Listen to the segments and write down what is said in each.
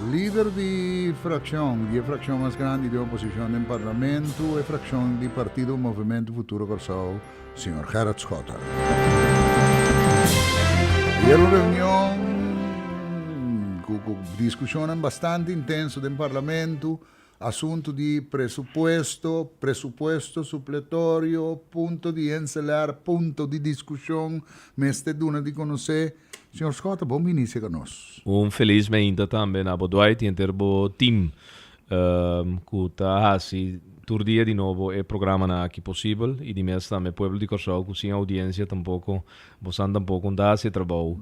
Lider di frakshon di e frakshon mas grandi di oposishon den parlamento, e frakshon di Partido Movementu Futuro Kòrsou, señor Gerrit Schotte. Ayer un reunion ku ku diskushonnan bastante intenso den parlamento, asuntu di presupuesto, presupuesto supletorio, punto di enselar, punto di diskushon, mester duna di konosé. Señor Schotte, bon bini serka nos. Un felis meinta tambe na bo Dwight y henter bo team cu ta haci tur dia di nobo e programanan aki posibel y di mes tambe pueblo di Corsou cu sin audiencia tampoco bosan tampoco un ta haci e trabou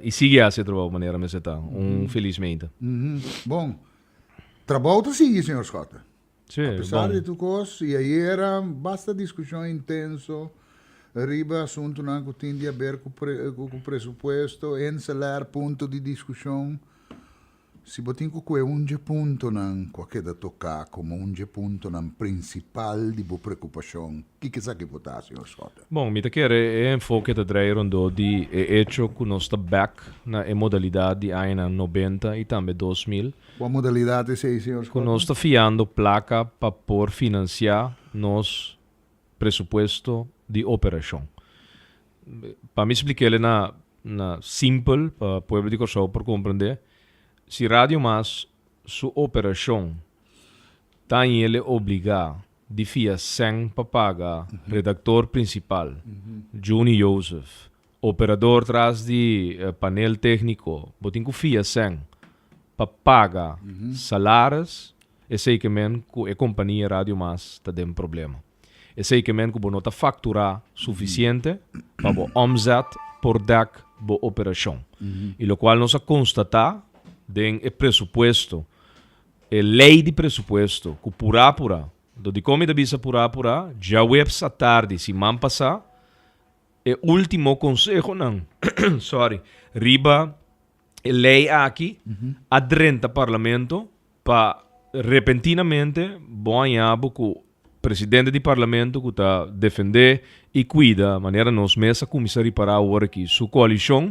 y sigui haci e trabou manera mester ta. Un felis meinta. Bon, trabou ta sigui señor Schotte. Sí, A pesar bon. di tur cos y ayera basta discusion intenso riba asuntonan cu tin di haber cu cu presupuesto, enselar punto di discusion. Si bo tin cu cue un dje puntonan cu a keda toca como un dje puntonan principal di bo preocupacion, kiko esaki por ta, señor Schotte? Bon, mi ta kere e enfoke ta drei rondó di e echo cu nos ta bek na e modalidad di añanan nobenta y tambe 2000. Cua modalidad esey, señor Cu Schotte? nos ta fiando placa pa por financia nos presupuesto di operacion. Pa mi splik'el na na simpel pa pueblo di Kòrsou por komprendé, si Radio Mas su operashon ta ñele obligá di fia sèn pa paga redaktor prinsipal, Juni Joseph, operador tras di panel tékniko, bo tin ku fia sèn pa paga salaris, esei ke men ku e kompania Radio Mas ta den problema. Esei ke men ku bo no ta fakturá sufisiente pa bo omzet por dèk bo operashon. I lokual nos a konstatá den e presupuesto, e lei di presupuesto ku purá purá, anto dikon mi ta bisa purá purá, djaweps atardi siman pasá e último konsehonan, sorry, riba e lei aki a drenta parlamento pa repentinamente bo haña bo ku presidente di parlamento ku ta defendé i kuida manera nos mes a kuminsá ripará awor aki su koalishon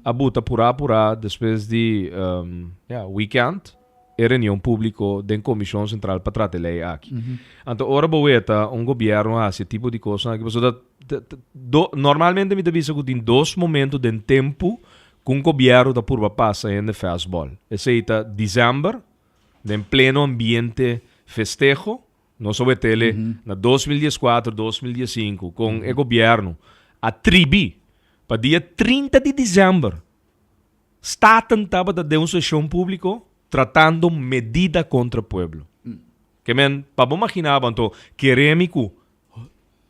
a buta purá purá despues di ya weekend e reunion públiko den komishon sentral pa trata e lei aki. Anto ora bo weta un gobièrnu hasi e tipo di kosnan aki pasobra ta normalmente mi ta bisa ku tin dos momento den tempu ku un gobièrnu ta purba pasa hende fastball. Esei ta december den pleno ambiente festeho. Nos a wetele na 2014, 2015 kon e gobièrnu a tribi pa dia 30 di december Staten tabata den un seshon públiko tratando medida kontra pueblo. Ke men, pa bo maginá bo anto, kere mi ku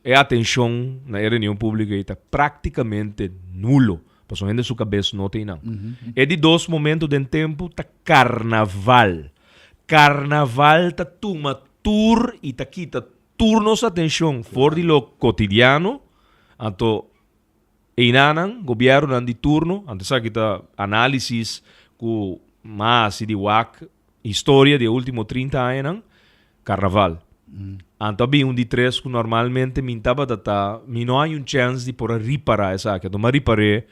e atenshon na e reunion públiko ei ta práktikamente nulo, pasobra hende su kabes no ta einan. E di dos momento den tempu ta karnaval. Karnaval ta tuma tur i ta kita tur nos atenshon for di lo kotidiano, anto Einanan, gobièrnunan di turno, anto esaki ta análisis ku m'a hasi di wak historia di e último 30 añanan, karnaval. Anto a bin un di tres ku normalmente mi tabata ta, mi no haña un chèns di por a ripará esaki. Anto m'a ripar'é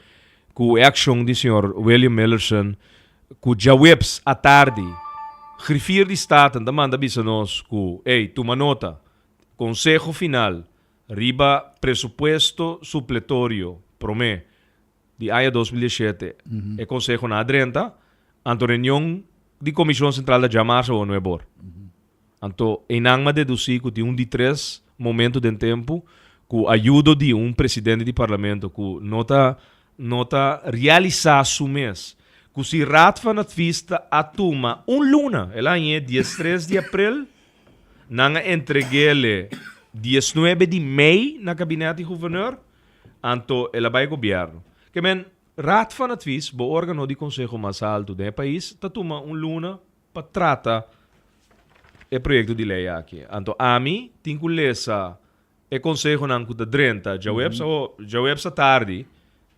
ku e akshon di señor William Millerson ku djaweps atardi Griffier di Staten ta manda bisa nos ku, ey, tuma nota, konseho final Riba presupuesto supletorio promé di aña 2017 e konsehonan a drenta, anto reunion di Komishon Sentral ta djamarsa awor nuebor. Anto einan m'a dedusí ku tin un di tres momento den tempu ku ayudo di un presidente di parlamento ku no ta no ta realisá su mes ku si Raad van Advies ta a tuma un luna, el a hañ'é diestres di aprel, Nan a entreg'ele 19 di mei na kabinet di guverneur, anto el a bai gobièrnu. Ke men, Raad van Advies, bo organo di konseho mas altu den e pais, ta tuma un luna pa trata e proyekto di lei aki. Anto ami tin ku lesa E konsehonan ku ta drenta djaweps awo, djaweps atardi,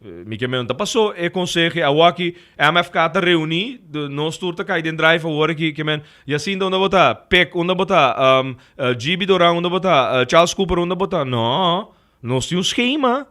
mi ke men ta pasó e konseho awaki MFK ta reuní, nos tur ta kai den drive awor aki, ke men, Jacinta unda bo ta? Pek unda bo ta? Gibi Doran unda bo ta? Charles Cooper unda bo ta? No, nos tin un skema.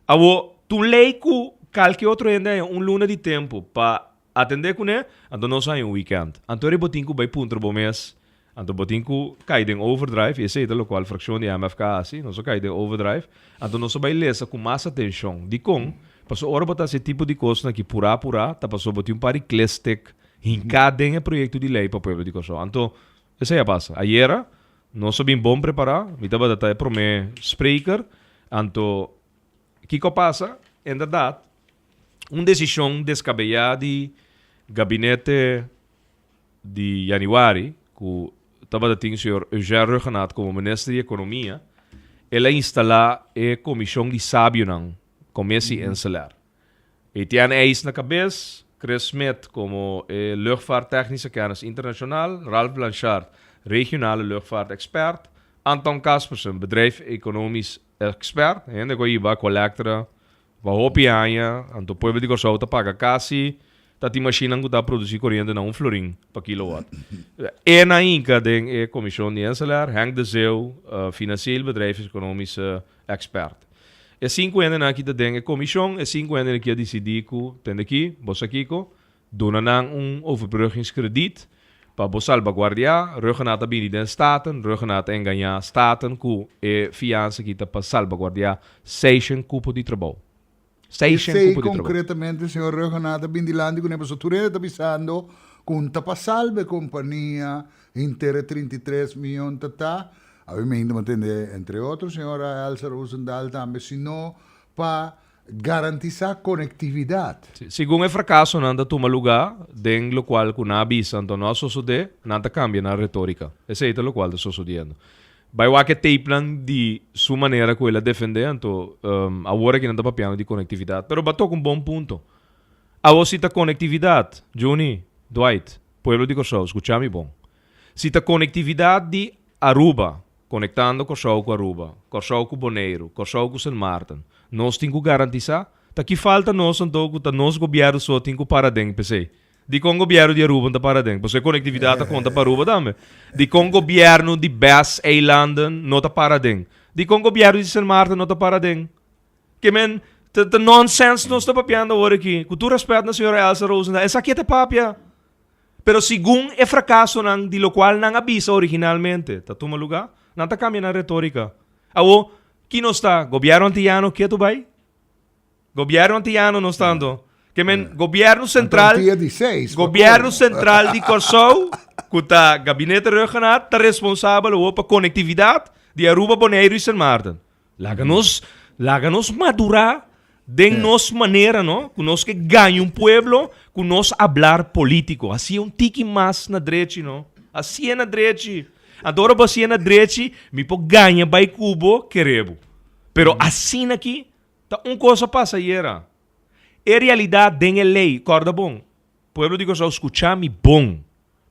Awo, tur lei ku kalke otro hende haña un luna di tempu pa. Atendé kuné, anto nos haña un weekend. Anto eri bo tin ku bai puntra bo mes, anto bo tin ku kai den overdrive, i esei ta lokual frakshon di MFK a hasi, nos a kai den overdrive, anto nos a bai lesa ku mas atenshon. Dikon? Pasobra ora bo ta hasi e tipo di kosnan aki purá purá, ta pasobra bo tin un par di klestik hinká den e proyekto di lei pa pueblo di Kòrsou. Anto, esei a pasa. Ayera, nos a bin bon prepará, mi tabata ta e promé spreker, anto kiko a pasa? Inderdat, un desishon deskabeyá di gabinete di yanüari ku tabata tin señor Eugène Rhuggenaath komo minister di ekonomia, el a instalá e komishon di sabionan, Commissie Inselair. Etienne Eijs na kabes, Chris Smit komo e luchtvaarttechnische kennis internashonal, Ralph Blanchard, regionale luchtvaartexpert, Anton Kaspersen, bedrijfeconomisch expert, hende ku a hiba Aqualectra Pa hopi aña, anto pueblo di Kòrsou ta paga kasi ta tin mashinnan ku ta produsí koriente na un florin pa kilowatt. E na hinka den e komishon di Enselaar, Henk de Zeeuw, financieel bedrijfseconomische expert. E sinku hendenan aki ta den e komishon, e sinku hendenan aki a disidí ku, tende aki, bo sa kiko? Duna nan un overbruggingskrediet pa bo salbaguardiá. Rhuggenaath a bini den Staten. Rhuggenaath a engañá Staten ku e fiansa ki ta pa salbaguardiá seishen kupo di trabou. Seishen Esei kupo di trabou. konkretamente señor Rhuggenaath a bini dilanti kuné pasobra tur hende ta bisando ku un ta pa salba e kompania henter e 33 miyon ta ta. Awe mi ainda mantende entre otro señora Elsa Rozendal tambe sino pa Garantisá konektividat. Segun e frakasonan ta tuma lugá den lokual ku nan a bisa anto no a sosodé, nan ta kambia nan retórika. Esei ta lokual ta sosodiendo. Bai wak e tapenan di su manera ku el a defendé, anto awor aki nan ta papiando di konektividat. Pero bo a toka un bon punto. Awor si ta konektividat, Juni, Dwight, pueblo di Kòrsou, skucha mi bon. Si ta konektividat di Aruba, Konektando Kòrsou ku Aruba, Kòrsou ku Boneiru, Kòrsou ku Sint Maarten. Nos tin ku garantisá? Ta ki falta nos anto ku ta nos gobièrnu so tin ku para den p'esei? Dikon gobièrnu di Aruba no ta para den? Pasobra e konektividat ta konta pa Aruba tambe. Dikon gobièrnu di bes eilanden no ta para den? Dikon gobièrnu di Sint Maarten no ta para den? Ke men, ta ta nonsens nos ta papiando awor aki. Ku tur rèspèt na señora Elsa Rozendaal, esaki e ta papia. Pero segun e frakasonan di lokual nan a bisa originalmente ta tuma lugá, nan ta kambia nan retórika. Awor, ki nos ta? Gobièrnu antiyano ketu bai? Gobièrnu antiyano nos ta anto? Ke men, gobièrnu sentral, gobièrnu sentral di Kòrsou, ku ta Gabinete Rhuggenaath, ta responsabel awor pa konektividat di Aruba, Boneiru i Sint Maarten. Laga nos, laga nos madurá den nos manera, no? Ku nos ke gaña un pueblo ku nos hablar polítiko. Hasié un tiki mas na drechi, no? Hasié na drechi. Anto ora bo hasié na drechi, mi por gaña bai ku bo, kere bo. Pero asina aki, ta un kos a pasa ayera. E realidat den e lei, kòrda bon, pueblo di Kòrsou skucha mi bon.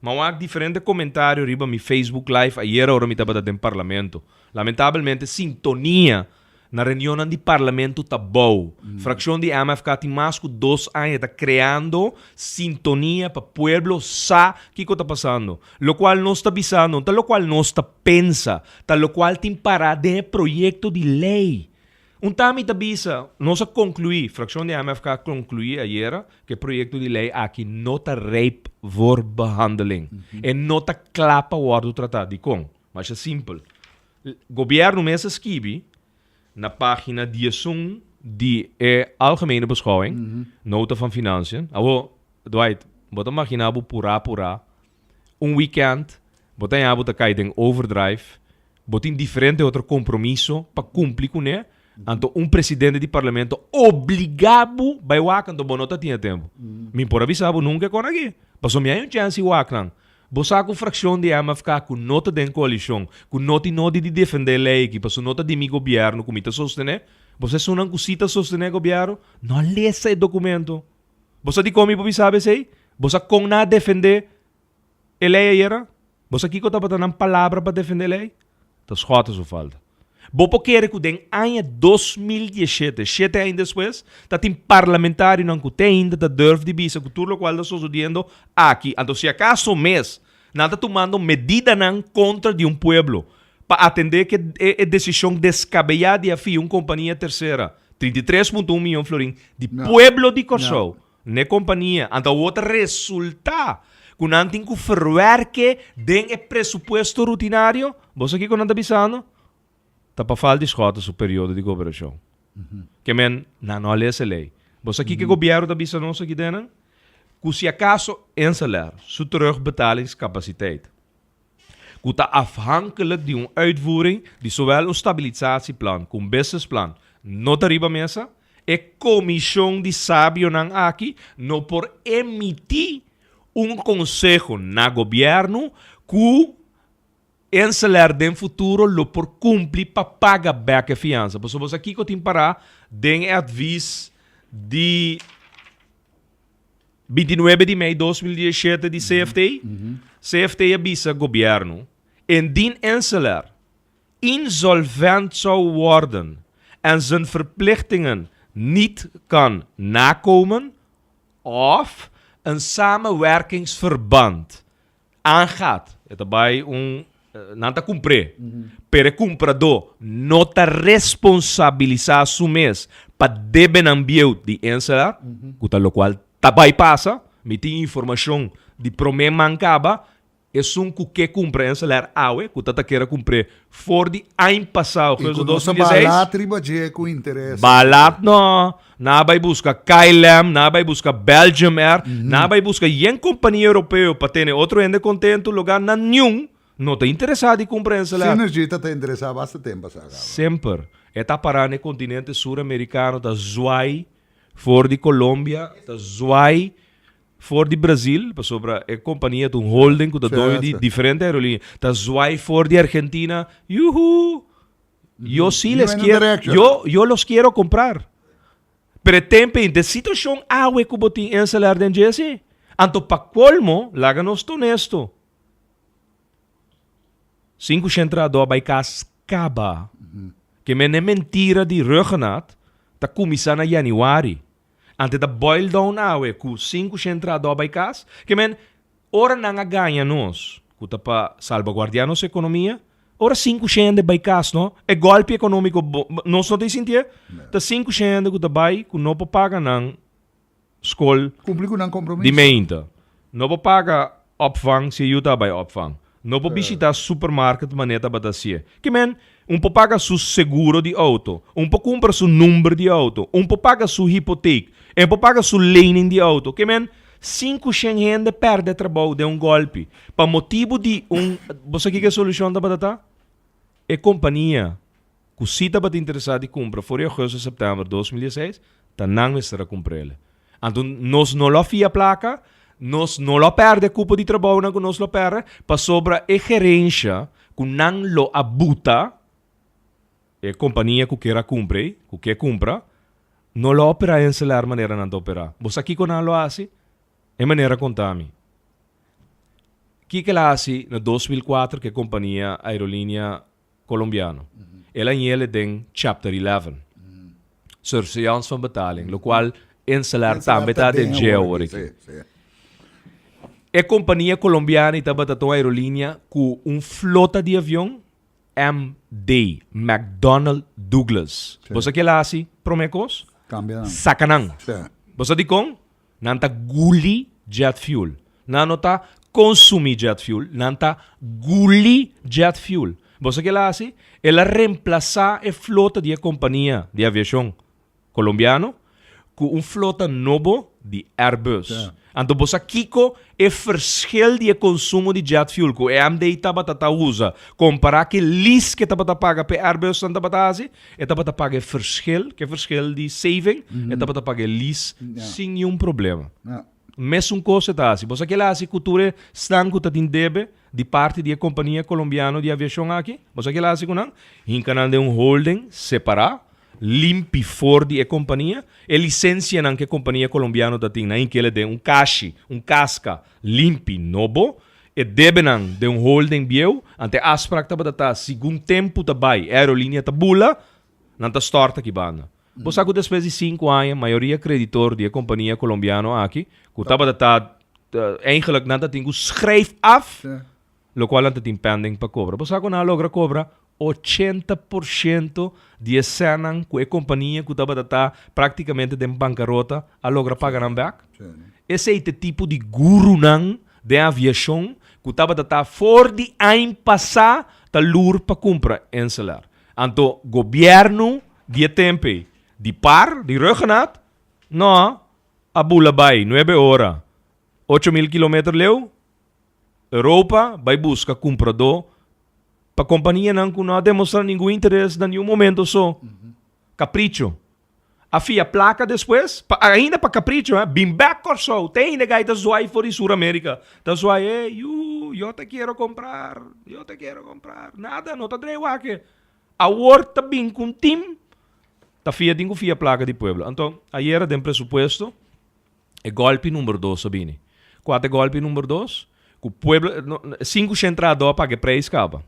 M'a wak diferente komentario riba mi Facebook live ayera ora mi tabata den Parlamento. Lamentabelmente sintonia na reunionnan di Parlamento ta bou. Frakshon di MFK tin mas ku dos aña ta kreando sintonia pa pueblo sa kiko ta pasando. Lokual nos ta bisa no ta lokual nos ta pensa, ta lokual tin pará den e proyekto di lei. Un ta mi ta bisa, nos a conclui, fraccion di MFK a conclui ayera, cu e proyecto di ley aki no ta rijp voor behandeling. E no ta cla pa wordo trata. Dicon? Masha simpel. Gobierno mes a skibi na pagina 11 di e Algemene Beschouwing, Nota van Financiën. Awo, Dwight, bo ta magina bo pura pura, un weekend, bo ta haña bo ta cay den overdrive, Bo tin diferente otro compromiso pa cumpli cune, anto un presidente di parlamento obliga bo bay wak anto bo no ta tin e tempo. Mi por a bisa bo nunca e con aki, pasobra mi hay un chance di wak nan. Bo sa cu fraccion di MFK cu no ta den coalicion, cu no tin nodi di defende e ley aki pasobra no ta di mi gobierno cu mi ta sostene, bo sa esunnan cu si ta sostene e gobierno no a lesa e documento. Bo sa dicon mi por bisa bo esey? Bo sa con nan a defende E lei ayera? Bo sa kiko tabata nan palabra pa defende e lei? Ta schòte su falta. Bo por kere ku den aña 2017, shete aña despues, ta tin parlamentarionan ku te ainda ta durf di bisa ku tur lokual ta sosodiendo aki, anto si akaso mes nan ta tumando medidanan kontra di un pueblo pa atende ku e desishon deskabeyá di a fia un kompania tersera 33.1 miyon florin di pueblo di Kòrsou. N'e kompania, anto awor ta resultá ku nan tin ku verwerk'e den e presupuesto rutinario. Bo sa kiko nan ta bisando? Ta pa falta di Schotten su periodo di goberashon. Ke men, nan no a lesa e lei. Bo sa kiko e gobièrnu ta bisa nos aki den nan? Ku si akaso InselAir su terugbetalingscapaciteit, ku ta afhankelijk di un uitvoering di zowel un stabilisatieplan ku un businessplan, no ta riba mesa, e komishon di sabionan aki no por emití un konseho na gobièrnu ku InselAir den futuro lo por kumpli pa paga bèk e fiansa. Pasobra bo sa kiko tin pará den e advis di 29 di mei 2017 di CFT? CFT a bisa gobièrnu, Indien InselAir insolvent zou worden en zijn verplichtingen niet kan nakomen of een samenwerkingsverband aangaat, e ta bai un, nan ta kumpr'é, pero e kumpradó no ta responsabilisá su mes pa debenan bieu di InselAir, ku ta lokual ta bai pasa, mi tin informashon di promé man kaba, Esun ku ke kumpra InselAir awe, ku ta ta kere kumpr'é for di añ pasá, I ku nos a balat riba dje ku interes. Balat no! Nan a bai buska KLM, nan a bai buska Belgium Air, nan a bai buska yen kompania europeo pa tene otro hende kontentu, loga nan niun no ta interesá di kumpra InselAir. Synergy ta ta interesá basta tempu pasá kaba. Semper. E ta pará na e kontinente sur-amerikano, ta zwai for di Colombia, ta zwai For di Brazil, pasobra e kompania ta un holding ku ta doño di diferente aerolínea, ta zwaai for di Argentina, yuhu! Yo sí les quiero, yo, yo los quiero comprar. Pero e tempo ei, de situashon awe ku bo tin InselAir den dje sí. Anto pa kolmo, laga nos ta honesto, 500 trahadó a bai kas kaba. Ke men e mentira di Rhuggenaath ta kuminsá na yanüari. Ante ta boil down awe ku 500 trahadó bai kas. Ke men, ora nan a gaña nos ku ta pa salbaguardiá nos ekonomia, ora 500 bai kas no, e gòlpi ekonómiko bo nos no ta sintié. Ta 500 ku ta bai ku no por paga nan skol Kumpli ku nan kompromiso. di meinta. No por paga opvang si e yu ta bai opvang. No por bishita supermarket manera tabata hacié. Ke men, un por paga su seguro di auto, un por cumpra su number di auto, un por paga su hipoteek, en por paga su lening di auto. Ke men, 500 hende perde trabou den un golpi pa motibu di un. Bo sa kiko e solucion tabata ta? E compania cu si tabata interesa di cumpra for di augustus, september 2016, ta nan mester a cumprele. Anto nos no lo fia placa, nos no lo perde cupo di trabounan cu nos lo perde, pasobra e gerencia cu nan lo a buta, e compania cu kier a cumpra ei, cu ke cumpra, no lo opera InselAir manera nan ta opera. Bo sa kico nan lo haci? E manera conta mi. Kico el a haci na 2004 cu e compania aerolinea Colombiano. El a ñele den Chapter 11. Surseance van betaling, locual InselAir tambe ta den dje awor aki. E compania Colombiano y tabata ta un aerolinea cu un flota di avion MD, McDonnell Douglas. Bo sa kiel a haci prome cos? Saca nan. Bo sa dicon? Nan ta guli jet fuel. Nan no ta consumi jet fuel, nan ta guli jet fuel. Bo sa ke el a haci? El a reemplaza e flota di e compania di aviacion Colombiano cu un flota nobo di Airbus. Anto bo sa kico e verschil di e consumo di jet fuel cu e MD tabata ta usa compara cu e lease cu e tabata paga p'e Airbus nan tabata haci? E tabata paga e verschil, ke verschil di saving, e tabata paga e lease sin niun problema. Mesun kos e ta hasi. Bo sa ke el a hasi ku tur e snan ku ta tin debe di parti di e kompania kolombiano di aviashon aki? Bo sa ke el a hasi ku nan? Hinka nan den un holding separá, limpi for di e kompania. E lisensianan ku e kompania kolombiano ta tin, nan hink'el den un kashi, un kaska limpi nobo. E debenan den un holding bieu, ante e afspraak tabata ta segun tempu ta bai e aerolínea ta bula, nan ta stòrt aki banda. Bo sa ku despues di sinku aña mayoria kreditor di e kompania kolombiano aki ku tabata ta eigenlijk nan ta tin ku schrijf af lokual nan ta tin pending pa kobra. Bo sa ku nan a logra kobra? 80% di e sènnan ku e kompania ku tabata ta praktikamente den bankarota a logra paga nan bèk. Esei ta e tipo di gurunan den aviashon ku tabata ta for di aña pasá ta lur pa kumpra InselAir. Anto gobièrnu di e tempu ei, di par, di Rhuggenaath, no a bula bai nuebe ora, 8000 kilometer leu, Europa bai buska kumpradó pa kompanianan ku no a demostrá ningun interes na niun momento so. Kapricho. A fia plaka despues, pa ainda pa kapricho, hè, bin bèk Kòrsou. Te ainda gai ta zwai for di Sur Amerika. Ta zwai, hey, yu, yo te kiero komprar, yo te kiero komprar. Nada, no ta drei wak. Awor ta bin ku un tim, ta fia tin ku fia plaka di pueblo. Anto, ayera den presupuesto, E golpi number dos a bini. Kua ta e golpi number dos? Ku pueblo, no, sinku shen trahadó a paga e preis kaba.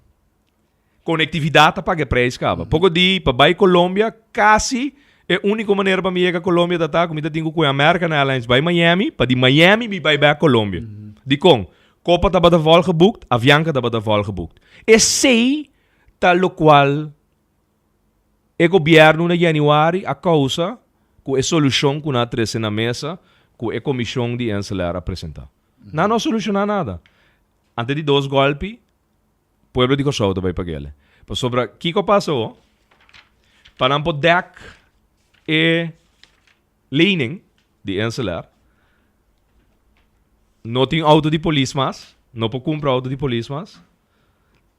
Konektividat a paga e preis kaba. Poko di pa bai Colombia, kasi e úniko manera pa mi yega Colombia ta ta ku mi ta tin ku kue American Airlines bai Miami, pa di Miami mi bai bèk Colombia. Dikon? Copa tabata volgeboekt, Avianca tabata volgeboekt. Esei ta lokual E gobièrnu na yanüari a kousa ku e solushon ku nan a trese na mesa ku e komishon di InselAir a presentá. Nan no a solushoná nada. Ante di dos gòlpi, pueblo di Kòrsou ta bai pag'el. Pasobra kiko a pasa awor? Pa nan por dèk e lening di InselAir, no tin outo di polis mas, no por kumpra outo di polis mas,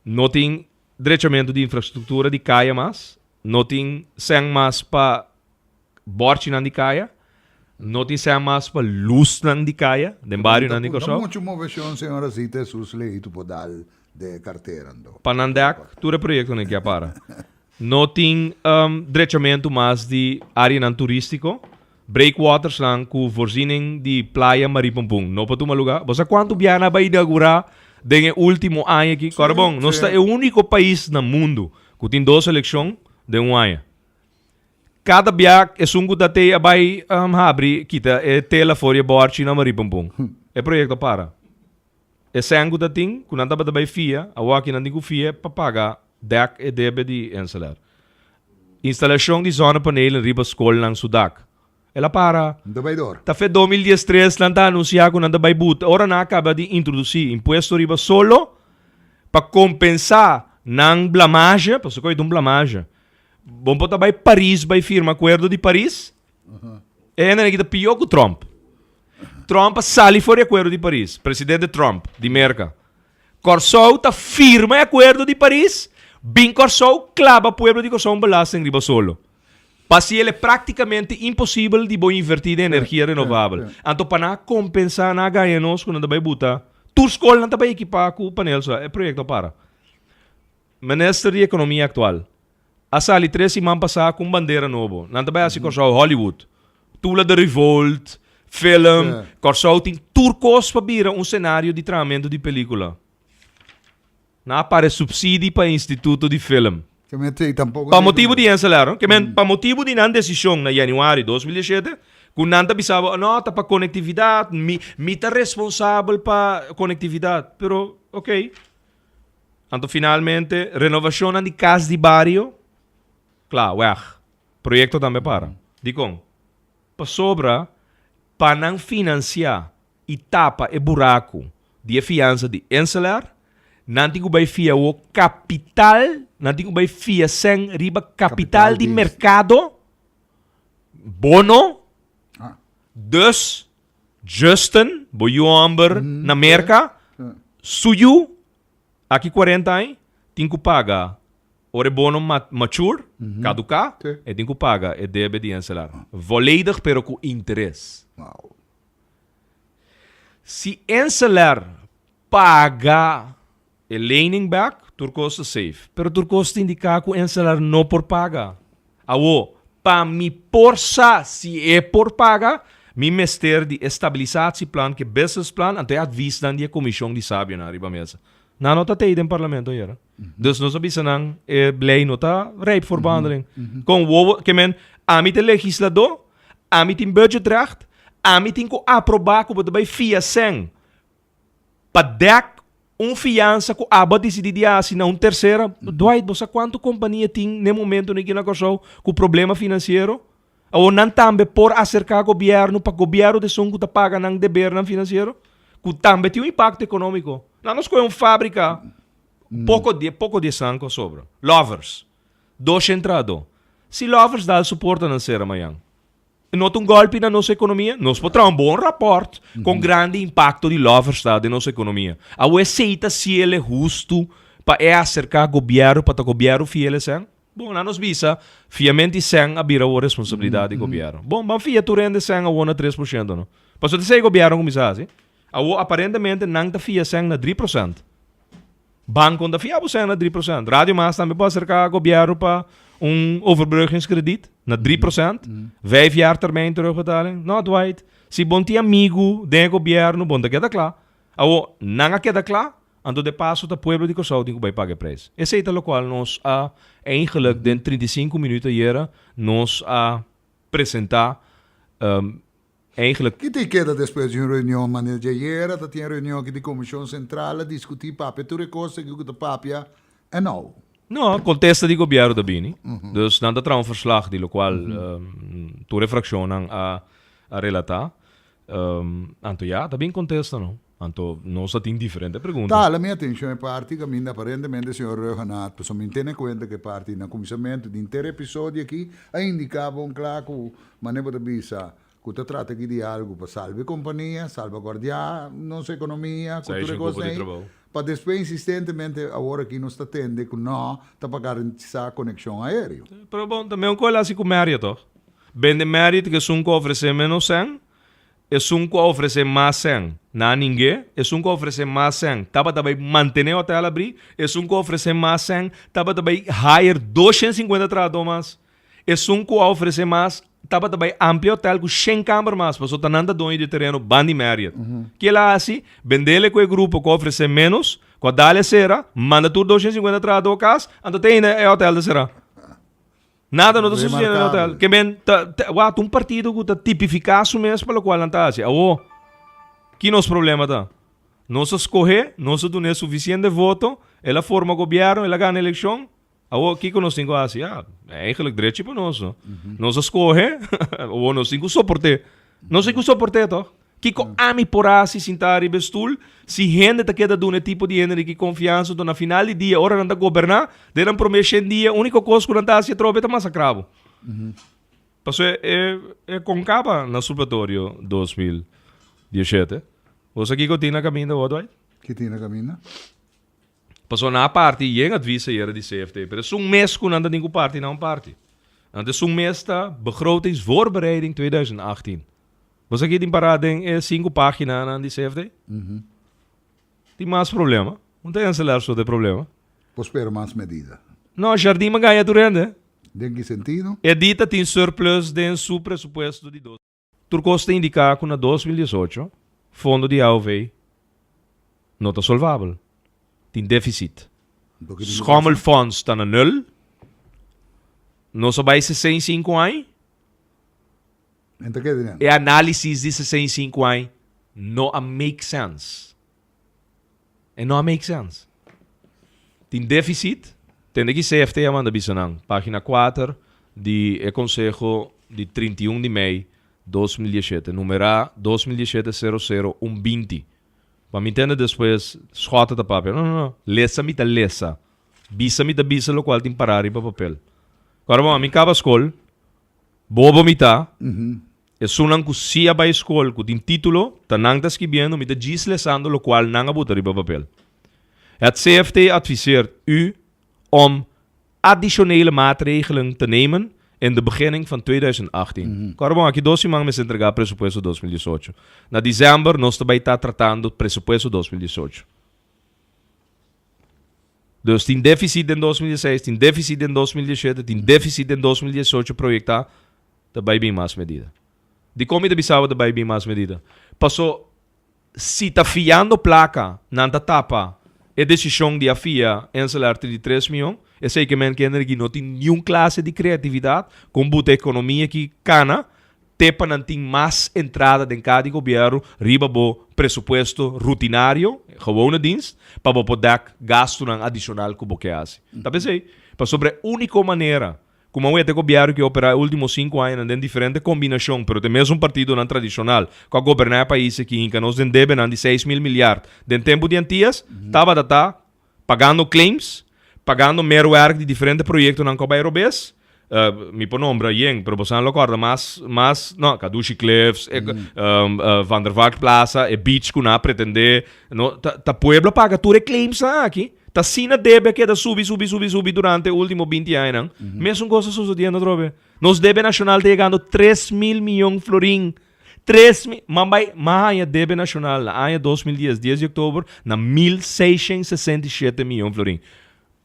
no tin Drechamentu di infrastruktura di kaya mas, no tin sèn mas pa bòrchinan di kaya, no tin sèn mas pa lusnan di kaya den barionan di Kòrsou. No muchu moveshon señora Zita Jesus Leito por dal den e kartera anto. Pa nan dèk tur e proyektonan ki a para. No tin drechamentu mas di áreanan turístiko. Breakwatersnan ku voorziening di playa Marie Pompoen no por tuma luga. Bo sa kuantu biaha nan a bai inaugurá den e último aña aki? Kòrda bon, nos ta e úniko pais na mundu ku tin dos elekshon den un aña. Kada bia esun ku ta tei a bai habri kita e tela for di e bòrchi na Marie Pompoen. E proyekto a para. E sèn ku ta tin, ku nan tabata bai fia, awor aki nan tin ku fia pa paga bèk e debe di InselAir. Instalashon di zonnepanelen riba skolnan su dak. El a para. Nan ta bai dor. Ta fe 2013 nan ta anunsiá ku nan ta bai buta. Ora nan a kaba di introdusí impuesto riba solo pa kompensá nan blamage, pasobra ku ei ta un blamage. Bon por ta bai Paris bai firma akuerdo di Paris? E hendenan aki ta pió ku Trump. Trump a sali for di akuerdo di Paris, presidente Trump di Merka. Kòrsou ta firma e akuerdo di Paris, bin Kòrsou klaba pueblo di Kòrsou un belasting riba solo. Pa si el e praktikamente imposibel di bo invertí den energia renovabel. Anto pa nan a kompensá nan a gaña nos ku nan ta bai buta tur skol nan ta bai ekipá ku panel solar. E proyekto a para. Minister di Ekonomia aktual a sali tres siman pasá ku un bandera nobo. Nan ta bai hasi Kòrsou Hollywood. Tula de Revolt, film. Kòrsou tin tur kos pa bira un senario di trahamentu di pelíkula. Nan a para e supsidi pa e instituto di film. Pa motibu di InselAir, no? Ke men, pa motibu di nan desishon na yanüari 2017, ku nan ta bisa bo, no, ta pa konektividat, mi, mi ta responsabel pa konektividat. Pero, oké. Anto finalmente, renovashonnan di kas di bario, kla, wèg. Proyekto tambe para. Dikon? Pasobra pa nan finansiá i tapa e buraku di e fiansa di InselAir, nan tin ku bai fia awor kapital, nan tin ku bai fia sèn riba kapital di merkado, bono, dus Justin, bo yu hòmber na Merka, su yu, aki kuarenta aña, tin ku paga ora e bono mature, kaduká, e tin ku paga e debe di InselAir. Volledig pero ku interes. Si InselAir paga e lening bèk, tur kos ta safe. Pero tur kos ta indiká ku InselAir no por paga. Awor, pa mi por sa si e por paga, mi mester di e stabilisatieplan ku e businessplan, anto e advisnan di e komishon di sabionan riba mesa. Nan no ta tei den parlamento ayera. Dus nos a bisa nan e lei no ta rijp voor behandeling. Kon wowo, ke men, ami ta legisladó, ami tin budgetrecht, ami tin ku aprobá ku bo ta bai fia sèn pa dèk. Un fiansa ku abo a disidí di hasi na un tersera, Dwight, bo sa kuantu kompania tin n'e momentunan aki na Kòrsou ku problema finansiero? Awor nan tambe por aserká gobièrnu pa gobièrnu ta esun ku ta paga nan debernan finansiero, ku tambe tin un impakto ekonómiko. Nan nos kohe un fábrika poko di poko di esnan ku a sobra. Lovers, dos entrado. Si Lovers dal su portanan sera mañan, E no ta un golpi na nos economia? Nos por traha un bon rapport con grandi impacto di Lovers ta den nos economia. Awo esey ta ciele hustu pa e acerca gobierno pa ta gobierno fiel esen? Bon, nan nos bisa fiamento di sen a bira awor responsabilidad di gobierno. Bon, ban fia tur hende sen awor na 3% no. Pasobra ta esey gobierno cuminsa haci. Awor aparentemente nan ta fia sen na 3%. Banco ta fia bo sen na 3%. Radio Mas tambe por acerca gobierno pa un overbruggingskrediet na 3%. Vijf jaar termijn terugbetaling. No, Dwight. Si bon tin amigo den e gobierno, bon ta keda kla. Awor, nan a keda kla, anto de paso ta pueblo di Kòrsou tin ku bai paga e prijs. Esei ta lokual nos a eigenlijk den 35 minuut ayera nos a presenta Eigenlijk. Ki tin keda despues di un reunion? Manera dje ayera ta tin e reunion aki di Comision Central a discuti papia tur e cos aki cu ta papia en nou. No, contesta di gobierno ta bini. Dus nan ta traha un verslag di locual tur e fraccionnan a relata. Anto ya, ta bin contesta no. Anto nos a tin diferente pregunta. Ta hala mi atencion e parti caminda aparentemente señor Rhuggenaath, pasobra mi tene cuenta cu e parti na cuminsamentu di henter episodio aki a indica bon cla cu manera bo ta bisa cu ta trata aki di algo pa salba e compania, salvaguardia nos economia cu tur e cosnan ey, pa despues insistentemente awor aki nos ta tende cu no ta pa garantisa conexion aereo. Pero bon, ta meun cu el haci cu Marriott toch? Bende Marriott cu esun cu ofrece menos cen, Esun ku a ofresé mas sèn, nan a ning'é. Esun ku a ofresé mas sèn, tabata bai mantené hotel abrí. Esun ku a ofresé mas sèn, tabata bai hire 250 trahadó mas. Esun ku a ofresé mas, tabata bai amplia hotel ku shen kamber mas, pasobra ta nan ta doño di e tereno ban di Marriott. Ke el a hasi? Bendele ku e grupo ku a ofresé ménos, ku a dal e sera, manda tur 250 trahadó kas, anto te ainda e hotel ta será. Nada no ta sucediendo na hotel. Ke men ta, ta wak un partido ku ta tipifiká su mes pa lokual nan ta hasi. Awo, ki nos problema ta? Nos a skohé, nos a dun'é sufisiente voto, el a forma gobièrnu, el a gana elekshon. Awo, kiko nos tin ku hasi? Ya, eigenlijk drechi pa nos, no? Nos a skohé, awo nos tin ku soport'é. Nos tin ku soport'é, tòg? Kiko ami por hasi sintá riba e stul si hende ta keda duna e tipo di hende di ki konfiansa? Anto na final di dia ora nan ta goberná, den nan promé shen dia úniko kos ku nan ta hasi atrobe ta masakrá bo. Pasobra e e kon kaba na supletorio 2017. Bo sa kiko tin na kaminda awor, Dwight? Ki tin na kaminda? Pasobra nan a parti yen advis ayera di CFT, pero esun mes ku nan ta tin ku parti nan parti. Anto esun mes ta begrotingsvoorbereiding 2018. Bo sa ki tin pará den e sinku páginanan di CFT? Tin mas problema. Un ta enselar so de problema. Bo spera mas medida? No, Jardim a gaña tur hende. Den ki sentido? Edita tin surplus den su presupuesto di dos. Tur kos ta indiká ku na 2018 fondo di AOV no ta solvabel. Tin deficit. Schommelfonds ta na nul. Nos a bai 65 aña. E análisis di 65 aña no a make sense. E no a make sense. Tin deficit. Tende ki CFT a manda bisa nan, pagina 4 di e konseho di 31 di mei 2017, numerá 2017 00 1 20. Pa mi tende despues Schotte ta papia. No, no, no. Lesa mi ta lesa. Bisa mi ta bisa lokual tin pará riba papel. Kòrda bon, ami kaba skol. Bobo mi ta. Esunnan ku si a bai skol ku tin título, ta nan ta skibiendo, mi ta djis lesando lokual nan a buta riba papel. Het CFT adviseert u om additionele maatregelen te nemen in de beginning van 2018. Kòrda bon, aki dos siman mester entregá presupuesto 2018. Na december nos ta bai ta tratando presupuesto 2018. Dus tin deficit den 2016, tin deficit den 2017, tin deficit den 2018 proyectá, ta bai bin mas medida. Dikon mi ta bisa bo ta bai bin mas medida? Paso si ta fiando plaka nan ta tapa e desishon di a fia Enselar 33 mion, esei ke men kende aki no tin niun klase di kreatividat kon buta ekonomia aki kana te pa nan tin mas entrada den kada di gobierno riba bo. presupuesto rutinario, gewone dienst, pa bo por dek gastunan adishonal ku bo ke hasi. Ta p'esei, pasobra e úniko manera ku mawé te gobièrnu ke operá e último sinku añanan den diferente kombinashon, pero te mesun partidonan tradishonal ku a goberná e pais aki hinka nos den debenan di 6000 milyard den tempu di Antias, tabata ta pagando claims, pagando meerwerk di diferente proyectonan cu a bay robes. Mi por nombra yen, pero bosan lo corda mas, mas, no, Kadushi Cliffs, e, Van der Valk Plaza, e beach cu nan a pretende. No, ta, ta pueblo a paga tur e claimsnan aki. Ta asina debe a keda subi, subi, subi, subi durante e ultimo 20 añanan. Mesun cos ta sucediendo atrobe. Nos debe nacional ta yegando 3000 miyon florin. 3000, man bai, man haña debe nashonal na aña 2010, 10 di oktober, na 1667 miyon florin.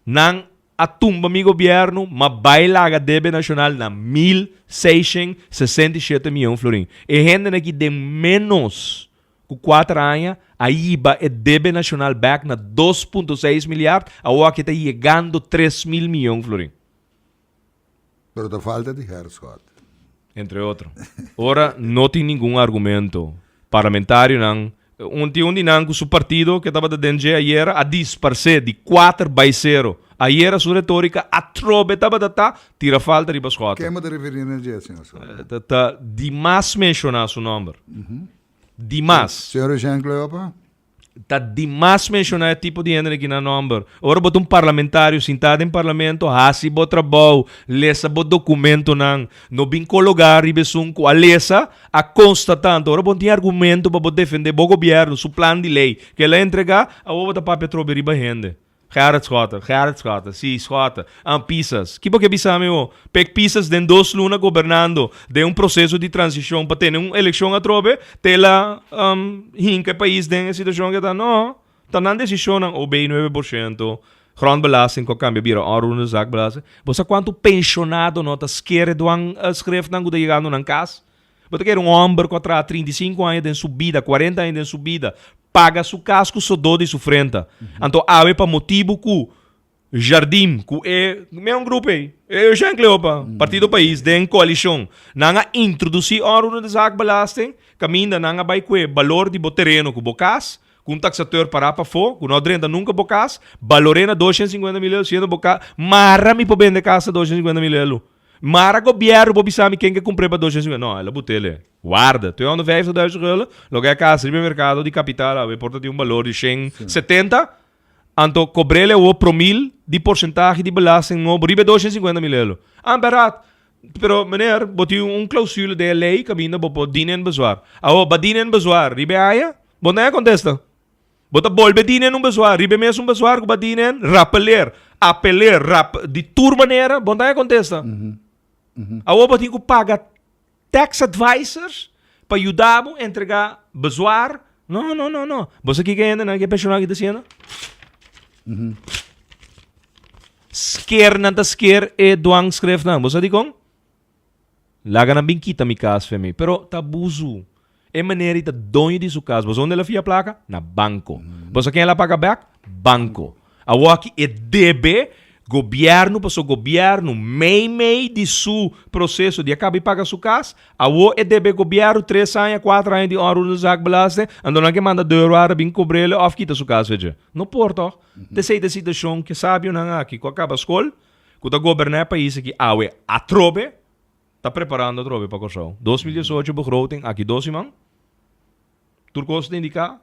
Nan a tumba mi gobièrnu, ma bai laga debe nashonal na 1667 miyon florin. E hendenan aki den ménos ku kuater aña a hiba e debe nashonal bèk na 2.6 milyard, awor aki ta yegando 3000 miyon florin. Pero ta falta di herschot. Entre otro. Ora no tin ningun argumento. Parlamentarionan, un tin un di nan cu su partido ke tabata den dje ayera a disparce di kuater bay sero. Ayera su retorica atrobe tabata ta tira falta riba Schotten. Ken bo ta referi na dje, señor Schotten? Ta ta dimas menciona su nomber. Dimas. Señor Eugène Cleopa? Ta dimas menciona e tipo di hende aki nan nomber. Ora bo ta un parlamentario sinta den parlamento, haci bo trabou, lesa bo documentonan. No bin cologa riba esun cu a lesa, a constata. Anto ora bo no tin argumento pa bo defende bo gobierno, su plan di ley cu el a entrega, awor bo ta papia trobe riba hende. Gerrit Schotten, Gerrit Schotten, si, Schotten, an Pisas. Ki bo ke bisa mi bo? Pek Pisas den dos luna gobernando den un proceso di transicion pa tene un eleccion atrobe, te la hinca e pais den e situacion ke ta? No, ta nan decisionnan, OB 9%, grondbelasting ku a cambia bira onroerende zaakbelasting. Bo sa cuanto pensionado no ta skere dwang schriftnan ku ta yegando nan cas? Bo ta kere un homber ku a traha 35 aña den su bida, 40 aña den su bida, paga su kas ku sodó di su frenta. Anto awe pa motibu ku Jardim, ku e meun grupo ei, e Eugène Cleopa, Partido Pais, den koalishon, nan a introdusí onroerende zaakbelasting, kaminda nan a bai ku e balor di bo tereno ku bo kas, ku un taksateur pará pafó, ku no a drenta nunka bo kas, balor'é na 250 mil elu, siendo bo kas, mara mi por bende kas na 250 mil elu. Mara gobierno por bisa mi ken ke kumpr'é pa 250. No, el a but'el. Warda, 250.000 gulden, loke a kas riba e merkado di kapital awe por ta tin un balor di 170, anto kobr'el awor promil di porsentahe di belasting nobo riba e 250 mil euro. Ah, bèrdat. Pero meneer, bo tin un klausule den e lei kaminda bo por dina en bezwaar. Awor, ba dina en bezwaar riba e aña? Bo no a kontesta. Bo ta bolbe dinen un bezwaar, riba e mesun bezwaar ku bo a dinen, rapeleer, apeleer, rap, di tur manera, bo no ta haña kontesta. Awor bo tin ku paga tax advisors pa yuda bo entregá bezwaar. No, no, no, no. Bo sa kiko e hendenan, ki e personal aki ta hasiendo? Sker nan ta sker e dwangschriftnan. Bo sa dikon? Laga nan bin kita mi kas fe mi. Pero ta abusu. E meneer ei ta doño di su kas. Boso unda el a fia plaka? Na banko. Boso ken el a paga bek? Banko. Awoki e debe gobièrnu paso gobièrnu mei mei di su proseso di a kaba di paga su kas, awo e debe gobièrnu tres aña, kuater aña di onroerende zaakbelasting, anto nan ke manda deurwaarder bin kobr'el òf kita su kas fe dje. No por tòg? T'esei ta e situashon ke sabionan aki ku a kaba skol ku ta goberná e pais aki awe atrobe ta preparando atrobe pa Kòrsou. 2018 begroting aki dos siman. Tur kos ta indiká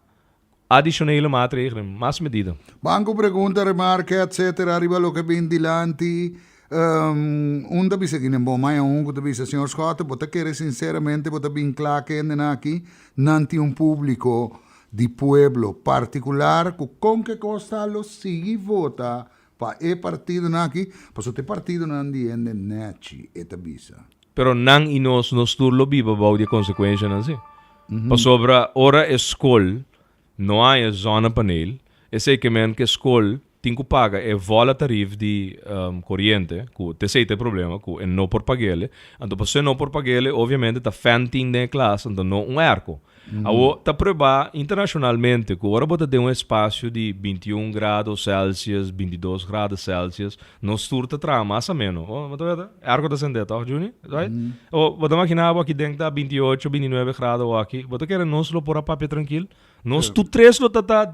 adishonele maatregelen, mas medida. Banco pregunta, remarke, etc. Riba loke bin dilanti. Un ta bisa kinen bon, maya un ku ta bisa, Señor Schotte, bo ta kere sinceramente bo ta bin kla ku hendenan aki? Nan tin un publico di pueblo particular ku kon ke kos ta lo sigui vota Pa e partidonan aki, pasobra ta e partidonan di hende nèchi, e ta bisa. Pero nan i nos, nos tur lo biba bou di e konsekuenshanan si. Pasobra ora e skol no haña zonnepaneel, esei ke men ku e skol tin ku paga e vola tarif di koriente, ku t'esei ta e problema, ku e no por pag'el. Anto pasobra e no por pag'el, obviamente ta fèn tin den e klas, anto no un èrko. Awor, ta pruebá internashonalmente ku ora bo ta den un espasio di 21 grado Celsius, 22 grado Celsius, nos tur ta traha mas ameno. Oh, bo ta weta? Airco ta sendé tòg, Juni? Right? Awor, bo ta maginá bo aki den ta 28, 29 grado awor aki, bo ta kere nos lo por a papia trankil? Nos tur tres lo ta ta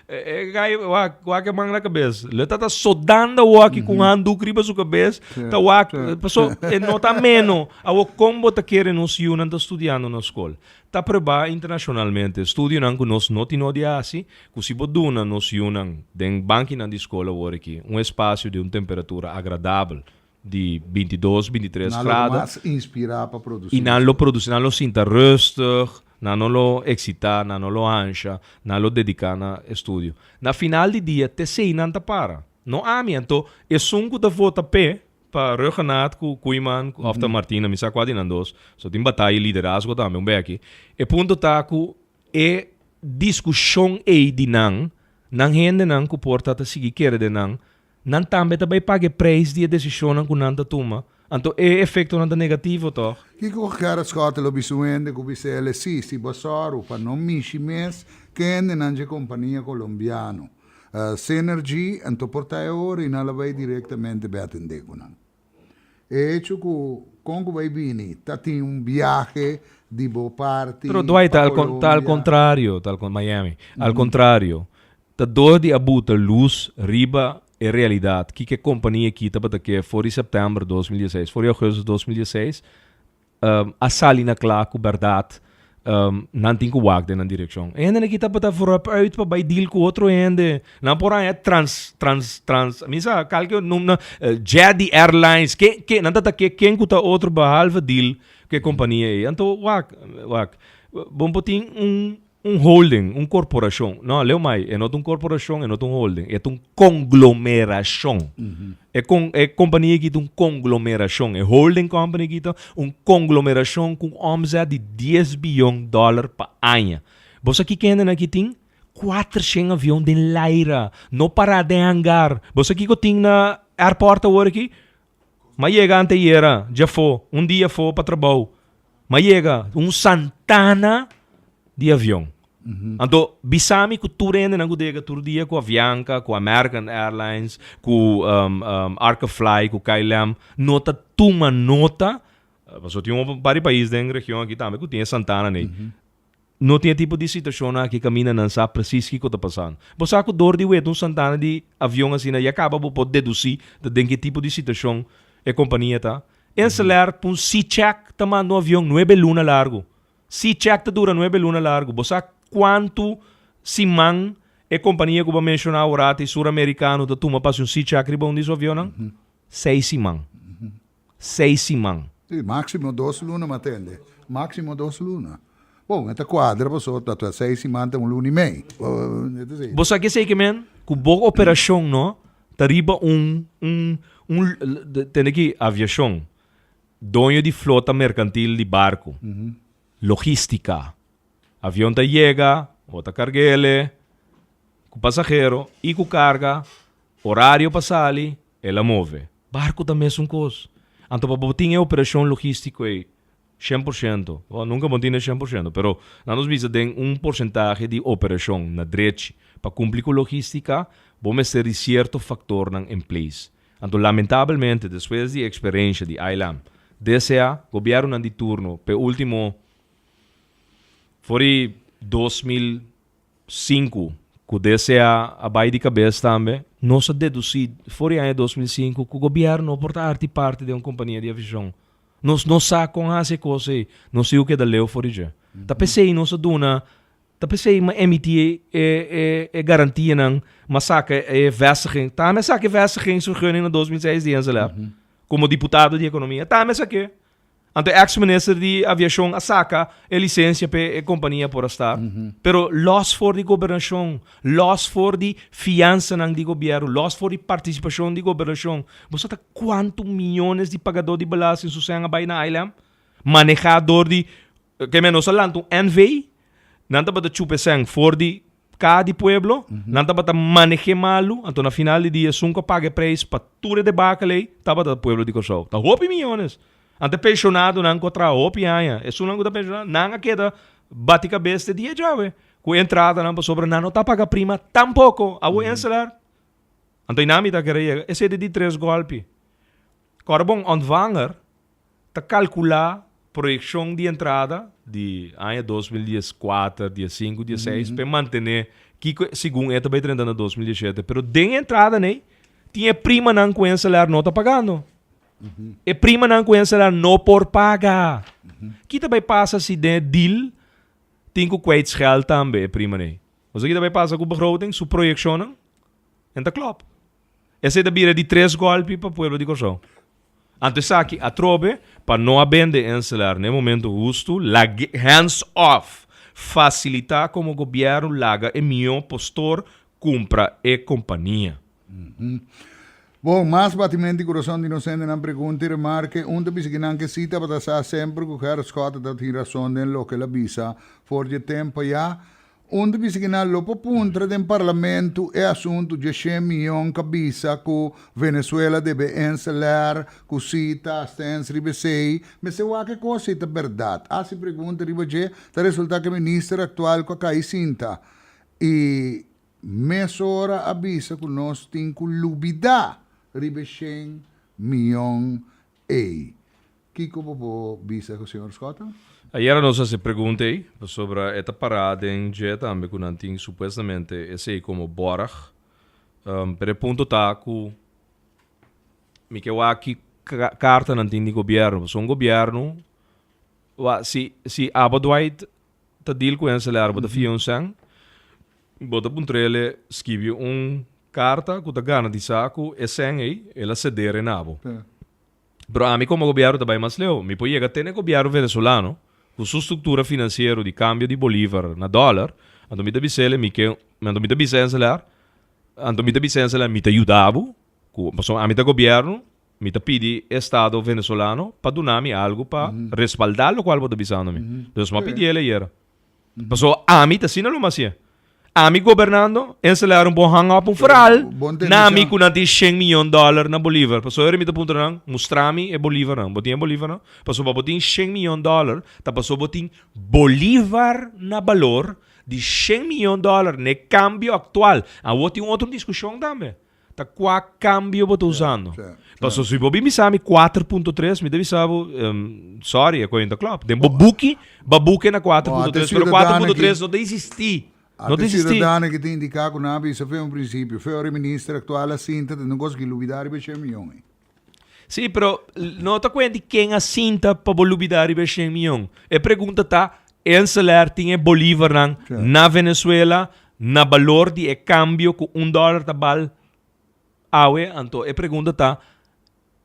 e gai wak wak e man na kabes. Lo ta ta sodando awor aki ku un handdoek riba su kabes. Ta wak paso e no ta ameno. Awor kon bo ta kere nos yunan ta studiando na skol? Ta prueba internashonalmente, estudionan ku nos no tin no di hasi, ku si bo duna nos yunan den bankinan di skol awor aki un espasio di un temperatura agradabel di 22, 23 Nan lo grado, mas inspirá pa produsí. I nan lo produsí, nan lo sinta rustig, nan no lo eksitá, nan no lo ansha, nan lo dediká na estudio. Na final di dia te esei nan ta para. No ami, anto esun ku ta vota p'e, pa Rhuggenaath ku Koeiman òf ta Martina, mi sa kua di nan dos, so tin bataya i liderazgo tambe un beki. E punto ta ku e diskushon ei di nan, nan hendenan ku por ta ta sigui kere den nan, nan tambe ta bai paga e preis di e desishonnan ku nan ta tuma. Anto e efektonan ta negativo tòg? Kiko Gerrit Schotte lo bisa un hende ku bisa el si, si bo sòru pa no mishi mes ku hendenan dje kompania kolombiano Synergy, anto por ta e ora i nan lo bai direktamente bai atendé ku nan. E hecho ku kon ku bai bini ta tin un biahe di bo parti Pero Dwight, pa ta al ta al Colombia. kontrario, ta al Miami, al kontrario, ta dor di a buta lus riba e realidat kiko e kompania aki tabata ke for di sèptèmber 2016, for di ougùstus 2016, a sali na kla ku bèrdat nan tin ku wak den nan direkshon. E hendenan aki tabata vooruit pa bai deal ku otro hende. Nan por haña trans, trans, trans, mi sa kalke num nan, Jedi Airlines, ke, ke, nan tabata ke ken ku ta otro behalve deal ku e kompania ei. Anto wak, wak, bo por tin un Un holding, un korporashon. No, leu mai, e no ta un korporashon, e no ta un holding, e ta un konglomerashon. E kon, e kompania aki ta un konglomerashon. E holding company aki ta un konglomerashon ku un omzet di dies biyon dòler pa aña. Bo sa kiko hendenan aki tin? Kuatershen avion den laira, no pará den hangar. Bo sa kiko tin na airport awor aki? M'a yega anteyera, djafó, un dia afó pa trabou. M'a yega un santana di avion. Anto, bisa mi ku tur hendenan ku ta yega tur dia ku Avianca, ku American Airlines, ku Arkefly, ku KLM, no ta tuma nota, pasobra tin un par di pais den region aki tambe ku tin e santana nei. No tin e tipo di situacionnan aki caminda nan sa precies kico ta pasando. Bo sa cu door di wet un santana di avion asina ya caba bo por deduci ta den ki tipo di situacion e compania ta. Inselair pa un C-check ta manda un avion nuebe luna largo. C-check ta dura nuebe luna largo. Bo sa cuanto siman e compania cu bo a menciona awor e Sur-Americano ta tuma pa haci un C-check riba un di su avionnan? Seis siman. Seis siman. Sí, máximo dos luna m'a tende. Máximo dos luna. Bon, e ta cuadra pasobra ta seis siman ta un luna y mei. Bo sa ke esei ke men? Ku bo operashon no ta riba un un un tende aki aviashon, doño di flota merkantil di barku, logistica, avion ta yega, bo ta karg'ele ku pasahero i ku karga, orario pa sali, el a move. Barku ta mesun kos. Anto pa bo tin e operashon logístiko ei 100%, bo nunka bo tin e 100%, pero nan nos bisa den un porsentahe di operashon na drechi pa kumpli ku logístika, bo mester di sierto faktornan en place. Anto lamentabelmente despues di e eksperensha di ILAM, DCA, gobièrnunan di turno p'e último for di 2005 ku DCA a bai di kabes tambe, nos a dedusí for di aña 2005 ku gobièrnu no por ta arti parti den un kompania di aviashon. Nos no sa kon hasi e kos ei, nos tin ku keda leu for di dje. Ta p'esei nos a duna, ta p'esei m'a emití e e e garantianan, m'a saka e vestiging, tambe a saka e vestigingsvergunning na 2006 di Enseler, komo diputado di ekonomia, tambe a sak'é. Anto e ex minister di aviashon a saka e lisensia p'e e kompania por a start. Pero los for di gobernashon, los for di fiansanan di gobièrnu, los for di partisipashon di gobernashon. Bo sa ta kuantu miyones di pagadó di belasting su sèn a bai na ILM? Manehá dor di, ke men nos a lanta un NV, nan tabata chupa e sèn for di Ka di pueblo, nan tabata maneh'é malu, anto na final di dia esun ku a paga e preis pa tur e debakel ei tabata pueblo di Kòrsou. Ta hopi miyones. Anto e penshonadonan ku a traha hopi aña, esunnan ku ta penshoná, nan a keda bati kabes te dia djawe ku e entradanan pasobra nan no ta paga prima tampoko. Awo Enselar, anto einan mi ta kere yega, esei ta di tres gòlpi. Kòrda bon, ontvanger ta kalkulá. proyekshon di entrada di aña 2014, 15, 16 pa e mantené kiko segun e ta bai drenta na 2017. Pero den e entrada nei tin e primanan ku InselAir no ta pagando. E primanan ku InselAir no por paga. Ki ta bai pasa si den e deal tin ku kwijtscheld tambe e prima nei? Bo sa ki ta bai pasa ku begroting su proyekshonnan? En ta klòp. Esei ta bira di tres gòlpi pa pueblo di Kòrsou. Anto esaki atrobe pa no a bende InselAir na e momento hustu, lag'e hands off, fasilitá komo gobièrnu laga e mihó postor kumpra e kompania. Bon, mas batimento di kurason di nos hendenan pregunta i remarke. Un ta bisa ki nan ke si tabata sa semper ku Gerrit Schotte tabatin rason den loke el a bisa for di e tempu ayá. Un ta bisa ki nan lo por puntra den parlamento e asuntu dje shen miyon ka bisa ku Venezuela debe InselAir ku si ta stens riba esei. Mester wak e kos si ta bèrdat. Hasi pregunta riba dje, ta resulta ku e minister aktual ku a kai sinta i Mesora a bisa ku nos tin ku lubidá riba e shen mion ei. Kiko bo por bisa ku señor Schotte? Ayera nos hasi pregunta ei, pasobra e ta pará den dje tambe ku nan tin supuestamente esei komo bòrg. Pero e punto ta ku mi ke wak ki karta nan tin di gobièrnu, pasobra un gobièrnu, wak si si abo Dwight ta deal ku InselAir bo ta fia un sèn, bo ta puntr'el skibi un karta ku ta garantisá ku e sèn ei el a seder e na bo. Pero ami komo gobièrnu ta bai mas leu, mi por yega te na e gobièrnu venezolano ku su struktura finansiero di kambio di bolívar na dòler, anto mi ta bis'el mi ke, anto mi ta bisa InselAir, anto mi ta bisa InselAir mi ta yuda bo ku, pasobra ami ta gobièrnu, Mi ta pidi estado venezolano pa duna mi algu pa respaldá lokual bo ta bisando mi. Dus mi a pidi el ayera. Pasobra ami ta asina lo mi hasié. Ami gobernando, Inselair un bon hang up un verhaal na mi ku nan tin shen miyon dòler na Bolívar. Pasobra ora mi ta puntra nan, mustra mi e Bolívarnan. Bo tin e Bolívarnan? Pasobra bo tin shen miyon dòler, ta pasobra bo tin Bolívar na balor di shen miyon dòler na e kambio aktual. Awor tin un otro diskushon tambe. Ta kua kambio bo ta usando? Paso si bo bin bisa mi 4.3, mi ta bisa bo, sorry, e koe ta klop. Den bo buki, bo buki na 4.3, pero 4.3 no ta existi. No ta existi. Ate ciudadano ki ta indica ku nan a bisa fe un principio, fe ora e minister actual a sinta ta un kos ki lubida riba e shen miyon ei. Sí, pero no ta kuenti ken a sinta pa bo lubida riba e shen miyon. E pregunta ta, InselAir tin e bolívarnan na Venezuela na balor di e kambio ku un dòler ta bal awe? Anto e pregunta ta,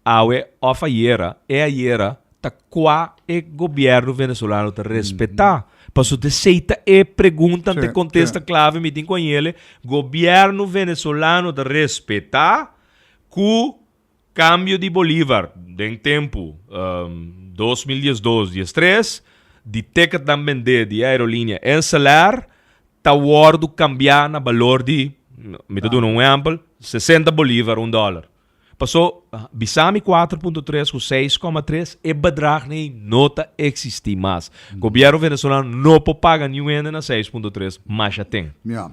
awe òf ayera, e ayera ta kua e gobièrnu venezolano ta respetá? Pasobra esei ta e pregunta, ta e kontesta klave mi tin ku añele, gobièrnu venezolano ta respetá ku Cambio di Bolívar den tempu 2012, 13 di ticketnan bendé di e aerolinea InselAir ta wòrdu kambiá na balor di, mi ta duna un ehèmpel, 60 bolívar un dòler. Pasó bisa mi 4.3 ku 6,3 e bedrag nei no ta eksistí mas. Gobièrnu venezolano no por paga niun hende na 6.3 masha ten. Ya.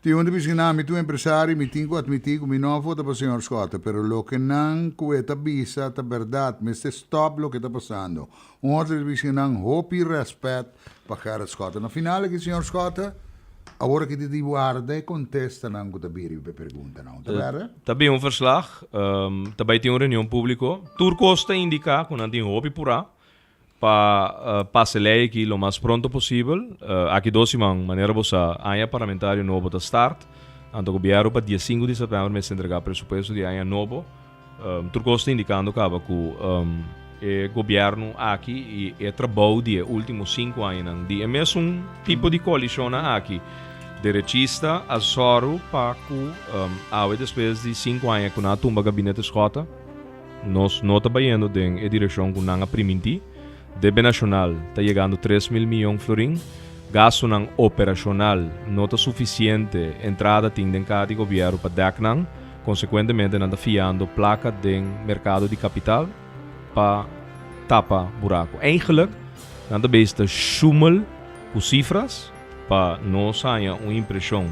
Tin un ta bisa nan, Mi ta un empresario i mi tin ku atmití ku mi no a vota pa señor Schotte, pero loke nan ku e ta bisa ta bèrdat. Mester stòp loke ta pasando. Un otro ta bisa nan, Hopi rèspèt pa Gerrit Schotte. Na final aki señor Schotte, awor aki ta di warda e kontestanan ku ta bini riba e preguntanan. Ta bèrda? Ta bin un verslag, ta bai tin un reunion públiko. Tur kos ta indiká ku nan tin hopi purá. Pa pasa e ley aki lo mas pronto posibel. Aki dos siman, manera bo sa, aña parlamentario nobo ta start. Anto gobierno pa dia sinku di september mester entrega presupuesto di aña nobo. Tur cos ta indicando caba cu e gobierno aki y e trabou di e ultimo sinku añanan di e mesun tipo di coalicionnan aki, derechista, a sòru pa cu awe despues di sinku aña cu nan a tumba gabinete Schotte, Nos no ta bayendo den e direccion cu nan a priminti. Debe nacional ta yegando 3000 miyon florin. Gastonan operacional no ta suficiente, entrada tin den caha di gobierno pa dek nan. Consecuentemente nan ta fiando placa den mercado di capital pa tapa buraco. Eigenlijk nan ta bezig ta shumel cu cifras pa nos haña un impresion.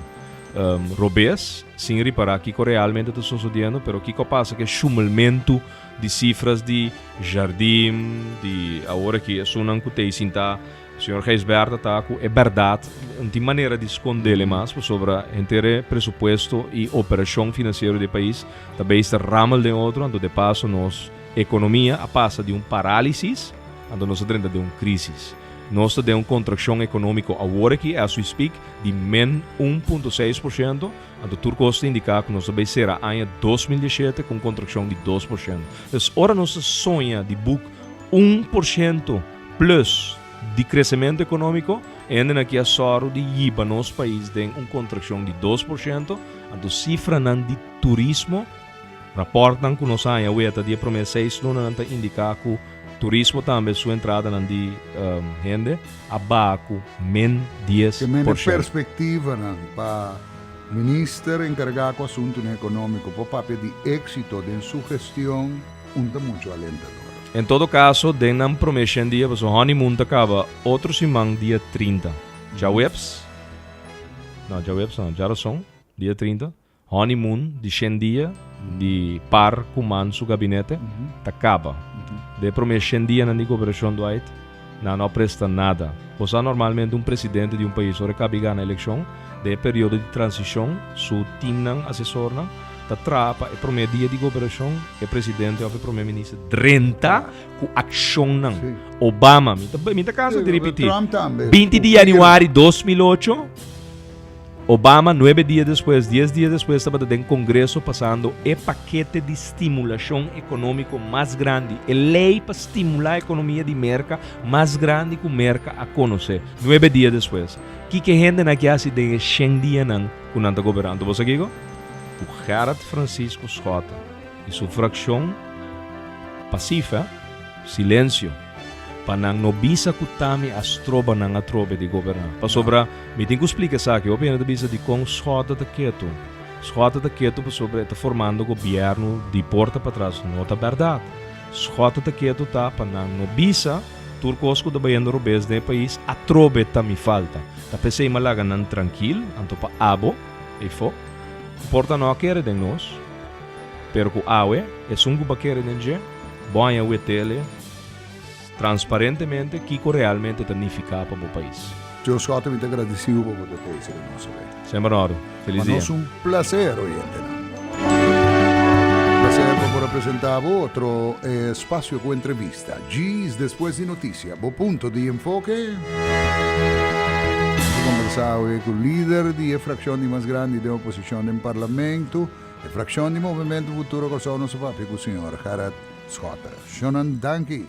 Robes, sin ripará kiko realmente ta sosodiendo, pero kiko a pasa ku e shumelmentu di sifras di Jardim, di awor aki esunnan ku ta ei sintá, señor Gijsbertha ta ku e bèrdat, no tin manera di skondele mas pasobra henter e presupuesto i operashon finansiero di e pais ta beis ta ramel den otro, anto de paso nos ekonomia a pasa di un parálisis anto nos a drenta den un krísis. Nos ta den un kontrakshon ekonómiko awor aki, as we speak, di men 1.6%, anto tur kos ta indiká ku nos ta bai sera aña 2017 ku un kontrakshon di 2%. Dus ora nos ta soña di buk 1% plus di kresementu ekonómiko, e hendenan aki a sòru di yiba nos pais den un kontrakshon di 2%, anto sifranan di turismo, Rapòrtnan ku nos haña weta di e promé seis lunanan ta indiká ku turismo tambe su entradanan di hende a baha ku men 10 Ke mende por shento. Perspektivanan pa minister enkargá ku asuntunan ekonómiko por papia di éksito den su gestion un ta muchu alentador. En todo kaso, den nan promé shen dia, pasobra honeymoon ta kaba otro siman dia 30, djaweps, no djaweps no, djarason, dia 30, Honeymoon di shen dia di par ku man su gabinete ta kaba. Den e promé shen dianan di goberashon Dwight nan no a presta nada. Bo sa normalmente un presidente di un pais ora e kabi gana elekshon den e periodo di transishon su teamnan asesornan ta traha pa e promé dia di goberashon e presidente òf e promé minister drenta ku akshonnan. Obama mi ta mi ta kansa di ripití 20 di januari 2008. Obama nuebe dia despues, dies dia despues tabata den Congreso pasando e pakete di stimulacion economico mas grandi, e ley pa stimula economia di Merca mas grandi cu Merca a conoce. Nuebe dia despues. Kiko e hendenan aki haci den e shen dianan cu nan ta goberna? Anto bo sa kiko? Cu Gerrit Francisco Schotte y su fraccion pasief, eh? Silencio. Pa nan no bisa cu Tami a stroba nan atrobe di goberna. Pasobra mi tin cu splica esaki. Hopi hende ta bisa dicon Schotte ta ketu. Schotte ta ketu pasobra e ta formando gobierno di porta patras. No ta berdad. Schotte ta ketu ta pa nan no bisa tur cos cu ta bayendo robes den e pais atrobe ta mi falta. Ta p'esey mi a laga nan trankil, anto pa abo, eyfo, cu porta no a kere den nos, pero cu awe esun cu ba kere den dje, Bo haña wetele transparentemente kiko realmente ta nifiká pa bo pais. Señor Schotte, mi ta gradisiu pa bo ta trese ku nos awe. Semper na òrdu. Felis Pa dia. nos un placer, oyentenan. Placer pa por a presentá bo otro espasio ku entrevista. Djis despues di notisia, bo punto di enfoke. Nos a kombersá awe ku lider di e frakshon di mas grandi den oposishon den parlamento, E frakshon di Movementu Futuro Kòrsou nos a papia ku señor Gerrit Schotte. Shonan danki.